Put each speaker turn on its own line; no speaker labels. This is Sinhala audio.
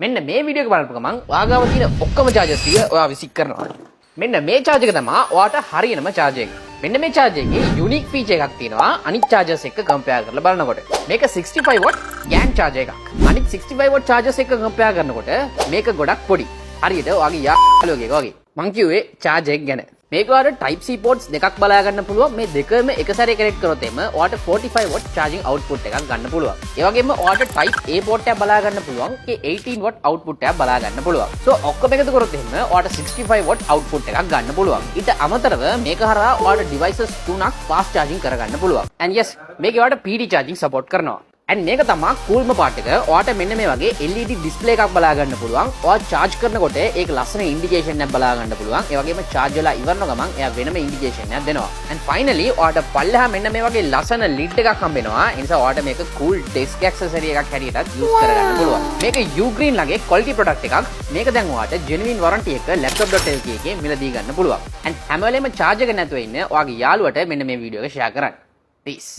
මෙන්න මේ වීඩියෝ එක බලපු ගමන් ඔයා ගාව තියෙන ඔක්කොම චාර්ජර්ස් ටික ඔයා විසික් කරනවා. මෙන්න මේ චාර්ජර් එක තමයි ඔයාට හරියනම චාර්ජර් එක. මෙන්න මේ චාර්ජර් එකේ යුනික් ෆීචර් එකක් තියෙනවා අනිත් චාර්ජර්ස් එක්ක කම්පෙයාර් කරලා බලනකොට. මේක 65 watt GaN charger එකක්. අනිත් 65 watt chargers එක්ක කම්පෙයාර් කරනකොට මේක ගොඩක් පොඩි. හරියට ඔයාගේ යාළුවෙක් වගේ. මං කිව්වේ චාර්ජර් එක ගැන. මේක ඔයාලට Type C ports දෙකක් බලා ගන්න පුළුවන්. මේ දෙකම එක සැරේ කනෙක්ට් කරොත් එහෙම ඔයාට 45 watt charging output එකක් ගන්න පුළුවන්. ඒ වගේම ඔයාට Type A port එකක් බලා ගන්න පුළුවන්. ඒකේ 18 watt output එකක් බලා ගන්න පුළුවන්. So ඔක්කොම එකතු කරොත් එහෙම ඔයාට 65 watt output එකක් ගන්න පුළුවන්. ඊට අමතරව මේක හරහා ඔයාට devices තුනක් fast charging කරගන්න පුළුවන්. And yes, මේකේ ඔයාට PD charging support කරනවා. And මේක තමා කූල්ම පාර්ට් එක. ඔයාට මෙන්න මේ වගේ LED display එකක් බලා ගන්න පුළුවන්. ඔයා චාර්ජ් කරනකොට ඒක ලස්සන ඉන්ඩිකේෂන් එකක් බලා ගන්න පුළුවන්. ඒ වගේම චාර්ජ් වෙලා ඉවරන ගමන් එයා වෙනම ඉන්ඩිකේෂන් එකක් දෙනවා. And finally ඔයාට පල්ලෙහා මෙන්න මේ වගේ ලස්සන lid එකක් හම්බ වෙනවා. ඒ නිසා ඔයාට මේක කූල් ඩෙස්ක් ඇක්සසරි එකක් හැටියටත් යූස් කරගන්න පුළුවන්. මේක Ugreen ලගේ ක්වොලිටි ප්‍රොඩක්ට් එකක්. මේක දැන් ඔයාට ජෙනුයින් වොරන්ටි එක laptop.lk එකේ මිලදී ගන්න පුළුවන්. And හැම වෙලේම චාර්ජ් එක නැතුව ඉන්න ඔයාගේ යාළුවට මෙන්න මේ වීඩියෝ එක ෂෙයා කරන්න. Peace.